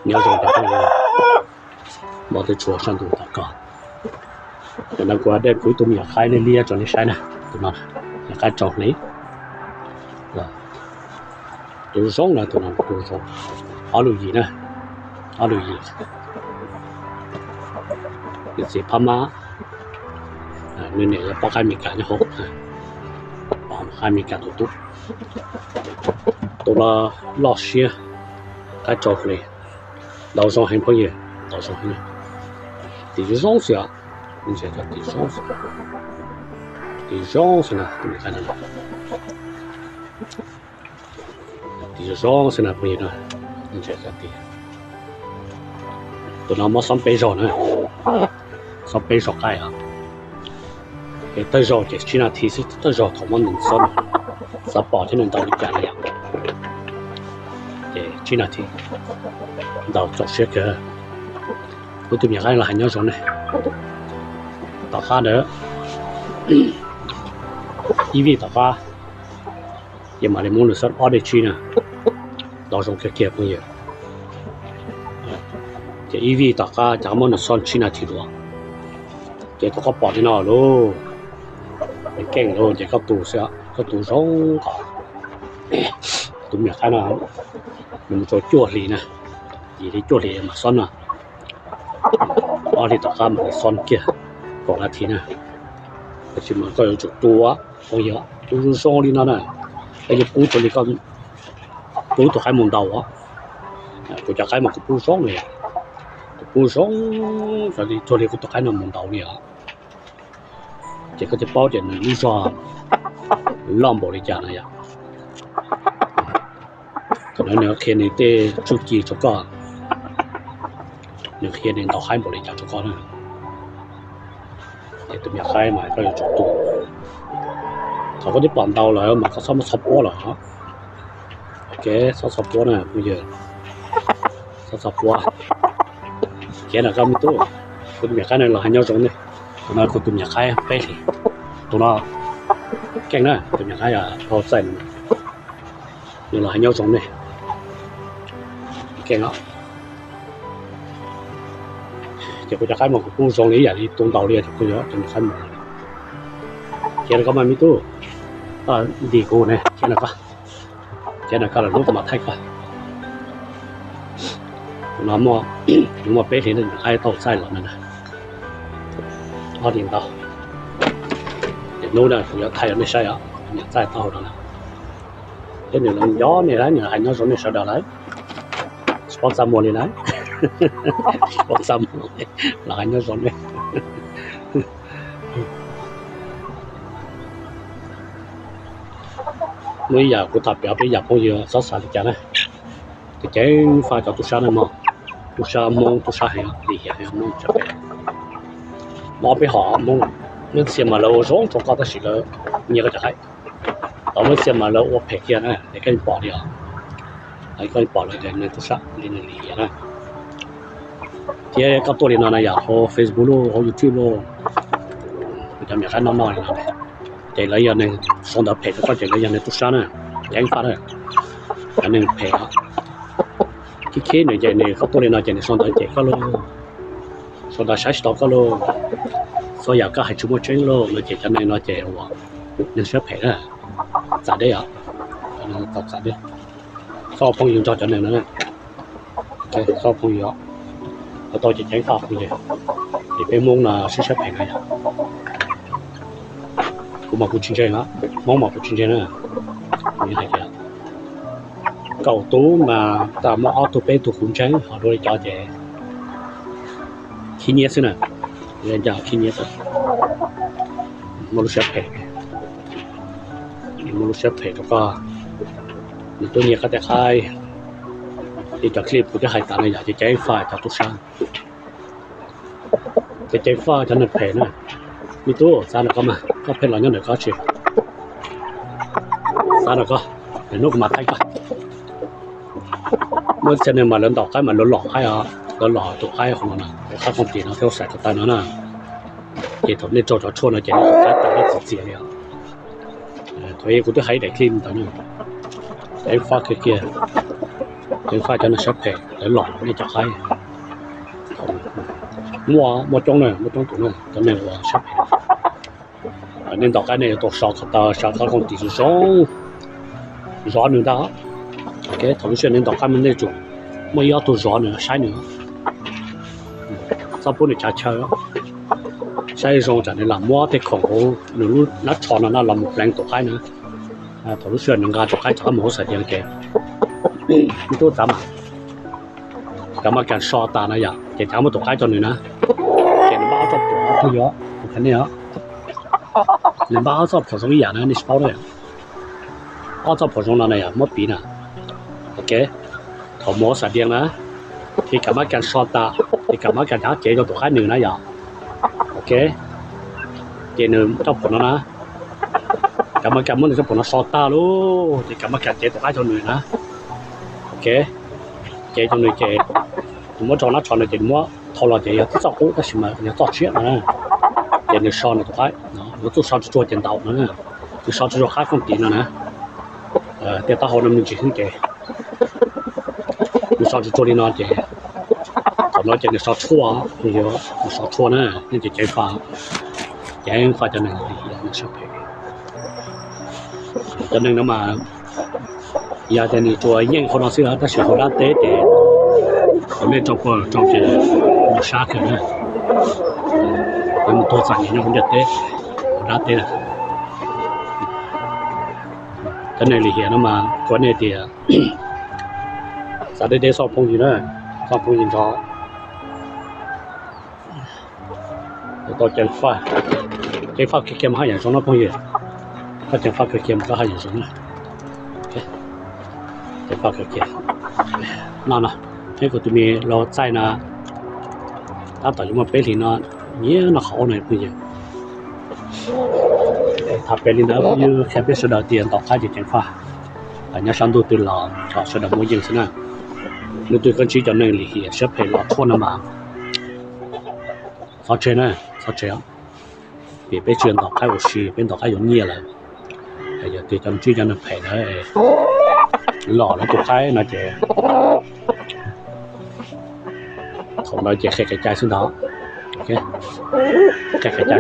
Nyob zoo cov phooj ywg, npaj twb tshuav sab ntuj tom koj. Tam no kuv dej kuv ib tug me nyuam qaib liab liab rau nej saib na, tus no, nyuam qaib rau hli. Tus zoo na, tus no tus zoo, ob lus yim na, ob lus yim. Nws txiv phab mab, nws niam yog poj qaib Amelikas nyob hauv, poj qaib Amelikas tus tub. Tus no loj siab, qaib rau hli, ntaus zoo heev phooj ywg, ntaus zoo heev. Tis zoo xwb, tis zoo xwb, tis zoo xwb na, tis zoo xwb na phooj ywg. Tus no muab xob peb zaug na, xob peb zaug qaib os. Es thawj zaug ces tsib nas this xwb, thawj zaug thaum muab nws xob, xav pom thiab nws ntaus li cas na yom. Ces tsib nas this, ntaus txaus siab kawg. Kuv tus me nyuam qaib los hais nyob zoo ne. Tom qab ntawd, ib vij tom qab ces mam li muab nws xob ob dej tsib na, ntaus zoo kiag kiag phooj ywg. Ces ib vij tom qab ces muab nws xob tsib nas this dua. Ces thaum koj pom li no lauj, keej lauj, ces koj tu xwb, koj tu zoo kom tus me nyuam qaib no nws mus rau cuaj hlis na, yim hli cuaj hlis mam xob no. Ob hlis tom qab mam li xob kiag kaum nas this na. Tab sis mas koj yuav tsum tu, phooj ywg, tu zoo zoo li no na. Koj yuav pub rau li koj pub tus qaib mus ntaus. Kuv cov qaib mas kuv pub zoo li, kuv pub zoo li, cuag li kuv tus qaib no mus ntaus li os. Ces koj thiaj paub tias nws lub zog loj npaum li cas na yom. Thaum ntawd nws qhia nws tej txuj ci rau koj, nws qhia nws ntaus qaib npaum li cas rau koj na. Ces tus me nyuam qaib mas koj yuav tsum tu. Thaum koj twb pom ntaus lawm mas koj txhob muab txhob puab lawm. Ok, txhob txhob puab na phooj ywg, txhob txhob puab. Khiav na koj me tub, kuv tus me nyuam qaib no los hais nyob zoo ne. Tus no kuv tus me nyuam qaib peb hlis, tus no keej na, tus me nyuam qaib dhau txaij no, nws los hais nyob zoo ne. Keej os. Ces kuv cov qaib mas kuv pub zoo li ib yam li tu ntaus li os, kuv yuav cov me qaib mas. Khiav na koj mas me tub, ntim kuv ne, khiav na koj, khiav na koj lwm hnub kuv mam thaij koj. Tus no muaj, nws muaj peb hlis na, me qaib tau txaij los na. Ob hlis ntau. Ces hnub no kuv yuav thaij rau nej saib os, nws txaij tau hauv no na. Thiab nws los nco nej lawm, nws hais nyob zoo nej sawv daws lawm. Tsis paub txaj muag li lawm. Tsis paub txaj muag, los hais nyob zoo nej. Muaj ib yam kuv tham piav peb yam phooj ywg txhob xav li cas na. Ces ceev faj cov tub sab na mog, tub sab Hmoob, tub sab heev, lim hiam heev Hmoob tso pem. Muaj ob peb hom Hmoob, muaj ib txhia mas lawv ua zoo rau koj tab sis lawv nyiag koj cov qaib. Tau muaj ib txhia mas lawv ua phem kiag na, es koj yeej pom li os. Koj yeej pom lawv tias neeg tub sab li, neeg lim hiam na. Thiab koj tuaj li no na yom, hauv Facebook los, hauv YouTube los, kuv cov me qaib noj noj li no, ces lawv yog neeg sau ntawv phem rau koj ces lawv yog neeg tub sab na, ceev faj na. Cov neeg phem os, khib khib nws ces nws, koj tuaj li no ces nws sau ntawv cem koj lauj, sau ntawv saib tsis tau koj lauj, txhua yam koj hais tsis muaj tseeb lauj no ces cov neeg no ces ua neeg siab phem na, txav deb os, txav deb. Txhob ua phooj ywg nrog cov neeg no na. Txhob ua phooj ywg, ua tau ces ceev faj phooj ywg, vim peb Hmoob no siab siab phem na yom. Kuv mas kuv tsis ntseeg, Hmoob mas kuv tsis ntseeg na. Kuv yeej hais tias kaum tub mas tas muaj ob tug peb tug kuv ntseeg, ho dua li cov ces khib nyiab xwb na, nca khib nyiab xwb. Muaj lub siab phem, muaj lub siab phem rau koj, nws tuaj nyiag koj tej qaib. Li cov clip kuv twb hais tas na yom, ces ceev faj cov tub sab, ces ceev faj cov neeg phem na. Me tub, xav ntawm koj mas, koj pheej los nyob ntawm koj tsis, xav ntawm koj, lwm hnub kuv mam thaij koj. Muaj ib txhia neeg mas lawv ntaus qaib mas lawv lom qaib os, lawv lom tus qaib hauv no na, tus qaib qhooj plis no thiab ua xais rau taw no na. Ces thaum nej rau cov tshuaj no ces nej qaib tawm txias txias li os. Thaum ub kuv twb hais daim clip ntawd na, ceev faj kiag kiag. Faj cov neeg siab phem lawv los nej cov qaib. Muaj, muaj coob na, muaj coob tus na, cov neeg uas siab phem. Nej ntaus qaib nej yuav tau so kom tau, so qhov khoom tim zoo zoo, zov nws ntag. Thaum lub sij hawm nej ntaus qaib mas nej tsum muaj ib ob tug zov nws, saib nws, txhob pub nws tsav chaw, saib zoo tsam nws lam muab tej khoom hauv nws lub nab tsho no na los mus pleev tus qaib na. Thaum lub sij hawm nws nqa tus qaib rov qab mus hauv xais diav ces ib tug txav mas, kav mas kas so tas na yom, ces kav muab tus qaib rau nws na, ces nws npaj ob txoj phuam, phooj ywg, tus qhia nej os, nws npaj ob txoj phuam zoo ib yam na, nej tsis paub na. Ob txoj phuam zoo no na yom, muab piv na. Ok, thaum mus hauv xais diav na, ces kav mas kas so tas, ces kav mas kas rov cev rau tus qaib nws na yom. Ok, ces nws txoj phuam no na, kav mas kas muab nws txoj phuam no so tag lauj, ces kav mas kas cev tus qaib rau nws na. Ok, cev rau nws ces nws muab rau nab tsho nws ces nws muab thau los ces yog tib txoj qub tab sis mas yog txoj tshiab no na. Ces nws so nws tus qaib, yuav tsum so tsuag tsuag ces ntaus no na. Nws so tsuag tsuag qab khoom tim no na, tej taub hau no me ntsis xwb ces nws so tsuag tsuag li no ces thaum no ces nws so tshuaj, nws so tshuaj na, nej ces ceev faj, ceev faj cov neeg lim hiam siab phem. Cov neeg no mas yog tias nws tsuas yeej qhov no xwb tab sis hauv dab teb ces nej rau puag rau ces mus sab kawg na, mus tuag txom nyem nyob hauv ntiaj teb, hauv dab teb na. Cov neeg lim hiam no mas kuv nej tias xav deb deb xoj phooj ywg na, xoj phooj ywg nrog tau ceev faj, ceev faj kiag kiag mas haj yam zoo na phooj ywg, koj ceev faj kiag kiag mas koj haj yam zoo na. Ceev faj kiag kiag no na, peb kuv tus me lau txaij no tab tom yuav muaj peb hlis no, nyiam noj qhov aub no phooj ywg. Tham pem li ntawd phooj ywg qhia peb sawv daws tias ntaus qaib ces ceev faj, nyob sab ntuj twg los kom sawv daws muaj yeej xwb na. Hnub twg koj ntsib cov neeg lim hiam siab phem los tshuaj no mas txhob tseg na, txhob tseg. Vim peb tsis ntaus qaib ua si, peb ntaus qaib yuav nyiaj lawm. Yog tias cov ntsib cov neeg phem ntawd los lawv tus qaib no ces thaum ntawd ces qhia kev cai xwb ntag. Qhia kev cai.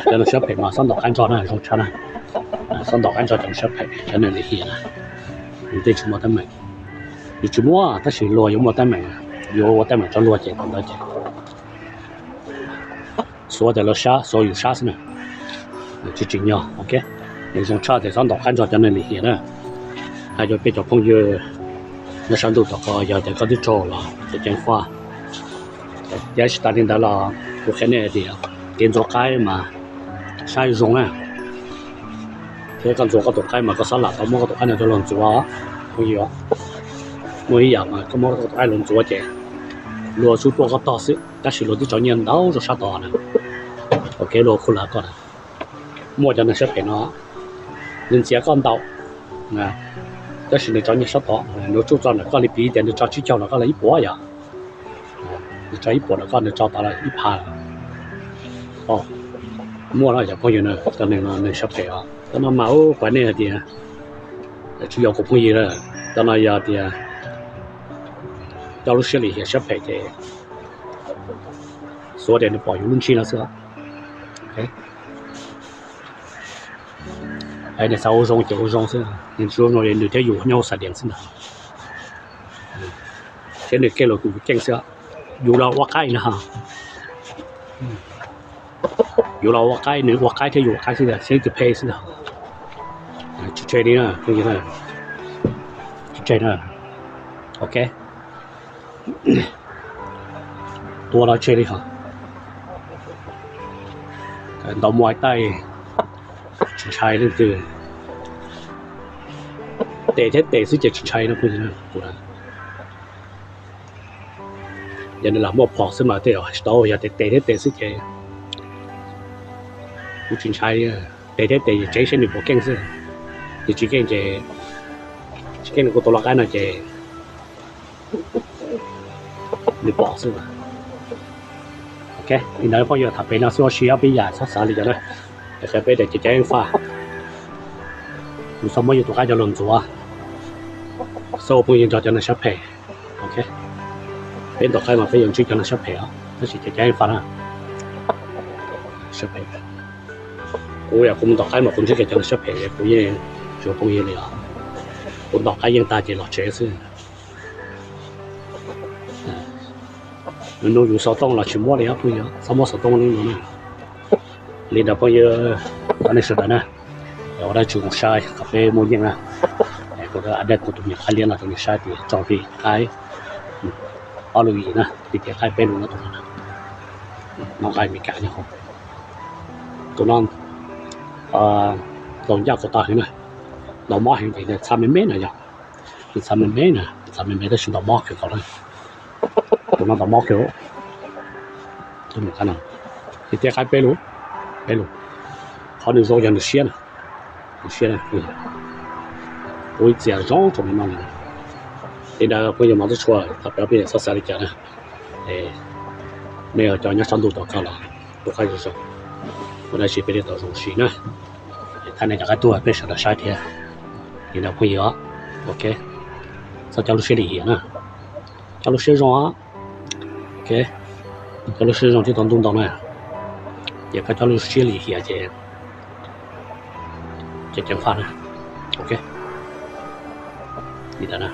Cov neeg siab phem mas txhob ntaus qaib nrog na, zoo tshaj na. Txhob ntaus qaib nrog cov neeg siab phem, cov neeg lim hiam na. Yus tej tsis muaj teeb meem, yus tsis muaj tab sis luag yuav muaj teeb meem, yuav ua teeb meem rau luag ces thaum ntawd ces xuav tias lawv sab, xuav yus sab xwb na. Tsis tsim nyog, ok. Nws zoo tshaj tias txhob ntaus qaib nrog cov neeg lim hiam na. Hais rau peb cov phooj ywg nyob sab ntuj tom qab, yog tias koj twb raug los ces ceev faj. Thiab tsis tas li ntawd los kuv qhia nej hais tias kev ntxuav qaib mas saib zoo na. Thiab koj ntxuav koj tus qaib mas koj txhob lam tau muab koj tus qaib no coj los ntxuav, phooj ywg. Muaj ib yam mas koj muab koj tus qaib los ntxuav ces luag tsuas tuaj koj tog xwb tab sis luag twb tso nyiaj ntau rau sab tod na. Ua kev luag khuj lawv koj na. Muaj cov neeg siab phem no, nws ntxias koj ntau, tab sis nws tso nyiaj sab tod, nws tsuj txog ntawm koj li piv tias nws tso tsib caug los koj li ib puas yom. Nws tso ib puas los koj, nws tso tod los ib phav. Muaj no cov phooj ywg na, cov neeg no neeg siab phem os. Cov no mas ua kuv nej hais tias tsis yog kuv phooj ywg lawm, cov no yog tias coj lub siab lim hiam siab phem ces xuav tias nws pom yus lub ntsej no xwb. Nws xav ua zoo ces ua zoo xwb, nws tsis ua zoo nws thiab yus nyob hauv xais diav xwb ntag. Thiab nws keej los kuv keej xwb, yus los ua qaib na. Yus los ua qaib, nws ua qaib thiab yus ua qaib xwb ntag, same to pay xwb ntag. Tsis tseg li na, tsis tseg na. Ok, tua los tseg li hos. Ntaus muay thai tsis ntshai leej twg, tes thiab tes xwb ces tsis ntshai no phooj ywg. Yog nws lam muaj phom xwb mas tej zaum tsis tau, yog tes tes thiab tes xwb ces kuv tsis ntshai. Tes thiab tes tsev seb nws puas keej xwb. Nws tsis keej ces, tsis keej nws kuj tua loj qaib no ces nws pom xwb. Ok, li ntawd phooj ywg tham pem no xwb, ua si ob peb yam txhob xav li cas na. Qhia peb tias ceev faj, Kuv txhob muab yus tus qaib coj los ntxuav, txhob ua phooj ywg nrog cov neeg siab phem. Ok, peb ntaus qaib mas peb yuav ntsib cov neeg siab phem os, tab sis cov cov yeej faj na. Siab phem. Kuv yog kuv mus ntaus qaib mas kuv ntsib kiag cov neeg siab phem, kuv yeej tsis ua phooj ywg li os. Kuv ntaus qaib yeej tag ces los tsev xwb. Nws nug yus xov tooj los tsis muab li os phooj ywg, txhob muab xov tooj li no na. Li ntawd phooj ywg, cov neeg sawv daws na, ua dab tsi koom saib kom peb muaj yeej na. Kuv a dej kuv tus me qaib liab no rau nej saib tias tso hli qaib ob lus yim na, li tias qaib peb lus no tus no, noj nqaij Amelikas nyob hauv. Tus no ntaus ncaj khuav tag heev na, ntaus mob heev ces txha me me na yog, txha me me na, txha me me tab sis ntaus mob kawg nkaus na. Tus no ntaus mob kawg. Tus me qaib no, li tias qaib peb lus, peb lus. Qhov nws zoo yog nws siab na, nws siab na. Ua ib txhia zoo rau nej noj li. Li ntawd phooj ywg mog, txhua txhua thaum peb peb txhob xav li cas na. Nej yog cov nyob sab ntuj tom kawg los tus qaib zoo zoo, ua dab tsi peb li tau zoo siab na. Thaij nej cov qaib tuag peb sawv daws saib thiab. Li ntawd phooj ywg os, ok, txhob coj lub siab lim hiam na. Coj lub siab zoo, ok, coj lub siab zoo thiab tau ntuj ntau na. Ces koj coj lub siab lim hiam ces, ces ceev faj na. Ok, li ntawd na.